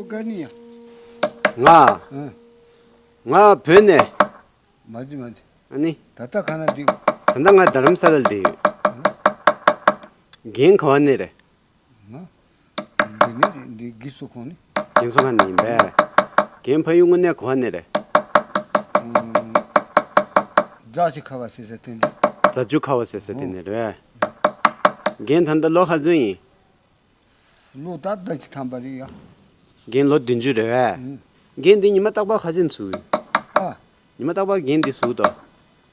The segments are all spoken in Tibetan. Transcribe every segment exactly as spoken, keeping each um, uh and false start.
ཀ་ནི་ཡ། ང་། ཨ། ང་བོད་ནས། མ་ཟི་མ་ཟི། ཨ་ནི། ད་ལྟ་ག་ན་འདུག་ད་ལྟ་ང་རྡ་རམ་ས་ལ་བསྡད་ཡོད། རྒན་ག་བ་ནས་རེད། ང་། འདི་ནི་འདི་གི་སུ་ཁོང་ནི། རྒན་སུ་ཁ་ནས་ཡིན་པས། རྒན་ཕ་ཡུལ་དངོས་གནས་ག་བ་ནས་རེད། རྫ་ཆུ་ཁ་བ་ཟེར་ས་དེ་འདྲ། རྫ་ཆུ་ཁ་བ་ཟེར་ས་དེ་ནས་རེད། རྒན་ད་ལྟ་ལོ་ག་ཚོད་ཡིན། ལོ་ད་ཟླ་གཅིག་ཐམ་པ་རེད་ཡ། རྒན་ལོ་བདུན་ཅུ་རེད་བས། ཨུ། རྒན་འདི་ཉི་མ་རྟག་པར་ག་ཅིན་ཚུགས། ཨ། ཉི་མ་རྟག་པར་རྒན་འདི་ཟུག་དོ།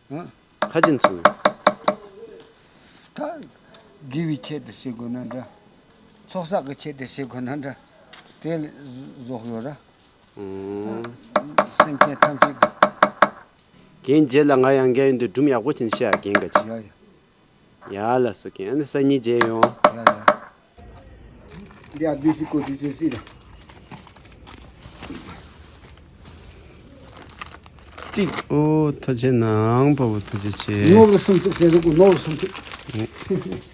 ཨ། ག་ཅིན་ཚུགས། ད། དགེ་བའི་ཆེད་དུ་བྱེད་དགོས་ན་འདྲ། ཚོགས་བསགས་ཀྱི་ཆེད་དུ་བྱེད་དགོས་ན་འདྲ། དེ་ལ་བཟོ་ཡོད་ར། ཨུ། སེམས་ཅན་ཐམས་ཅད་ཀྱི། རྒན་རྗེས་ལ་ང་ཡང་རྒན་ཡིན་དུས་སྒྲུང་ཡག་པོ་ཅིག་བཤད་ཡ། རྒན་ག་ཅི། ཡ་ཡ། ཡ་ལ་སོ་རྒན། ཨ་ནི་སང་ཉིན་མཇལ་ཡོང་། ཡ་ཡ། འདི་ཨ་བི་སི་ཀོ་ཏི་ཅི་སི་ར། ཅིག་ཨོ་ཐུགས་རྗེ་གནང་། པ་བུ་ཐུགས་རྗེ་ཆེ། ནོར་བུ་སུམ་ཅུ་ཟེར་ཟེར་གོ། ནོར་བུ་སུམ་ཅུ།